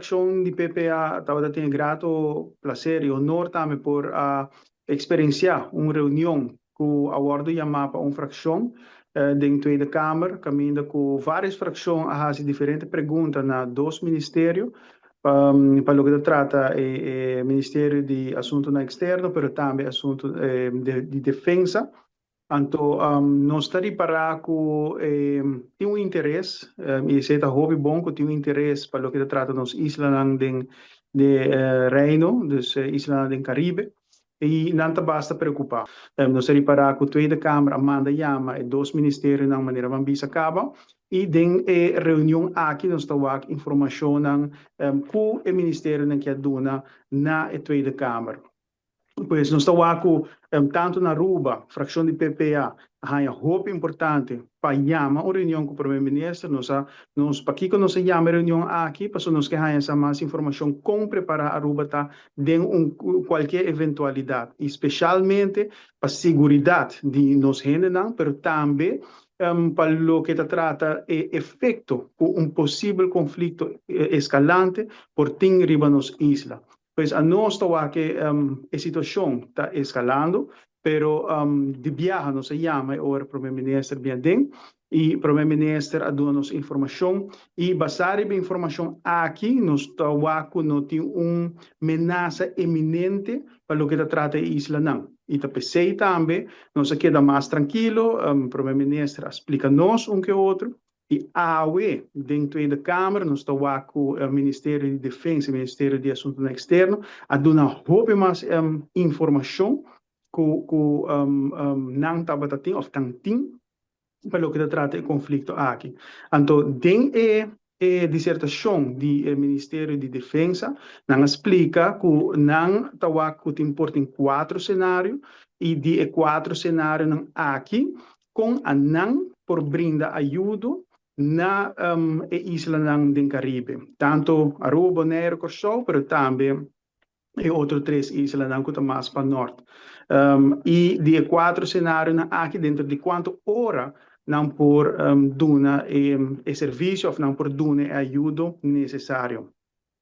Fraccion di PPA tabatin grato placer y honor tambe por a experiencia un reunion cu a wordo yama pa un fraccion den Tweede Kamer, caminda cu varios fraccion a haci diferente pregunta na dos ministerio, pa loke ta trata e Ministerio di Asunto Externo, pero tambe Asunto di Defensa. Anto, nos ta ripara cu tin un interes, y esey ta hopi bon cu tin un interes pa loke ta trata nos islanan den Reino, dus islanan den Caribe, y nan ta basta preocupa. Nos ta ripara cu Tweede Kamer a manda yama e dos ministerionan, manera mi a bisa caba, y den e reunion aki nos ta wak informacionnan cu e ministerionan kier duna na e Tweede Kamer. Pues nos ta wak cu tanto na Aruba, fraccion di PPA, a haya hopi importante pa yama un reunion cu Prome Minister. Nos pakico nos a yama e reunion aki? Pasobra nos kier haya mas informacion con prepara Aruba ta den un cualkier eventualidad, y especialmente pa seguridad di nos hendenan, pero tambe pa loke ta trata e efecto cu un posibel conflicto escalante por tin riba nos isla. Pues nos ta wak e situacion ta escalando, pero di biaha nos a yama e Prome Minister bin aden y Prome Minister a duna nos informacion y basa riba e informacion aki nos ta wak cu no tin un menasa eminente pa loke ta trata e islanan. Y ta p'esey tambe nos a keda mas trankilo. Prome Minister a splica nos un que otro y awe den Tweede Kamer nos ta wak cu Ministerio di Defensa y Ministerio di Asunto Externo a duna hopi mas informacion cu nan tabata tin of tan tin pa loke ta trata e conflicto aki. Anto, den e disertacion di Ministerio di Defensa, nan a splica cu nan ta wak cu tin por tin cuatro scenario y di e cuatro scenarionan aki con nan por brinda ayudo na e islanan den Caribe. Tanto Aruba, Bonaire, Corsou, pero tambe e otro tres islanan cu ta mas pa nort. Y di e cuatro scenarionan aki, dentro di cuanto ora nan por duna e servicio of nan por duna e ayudo necesario.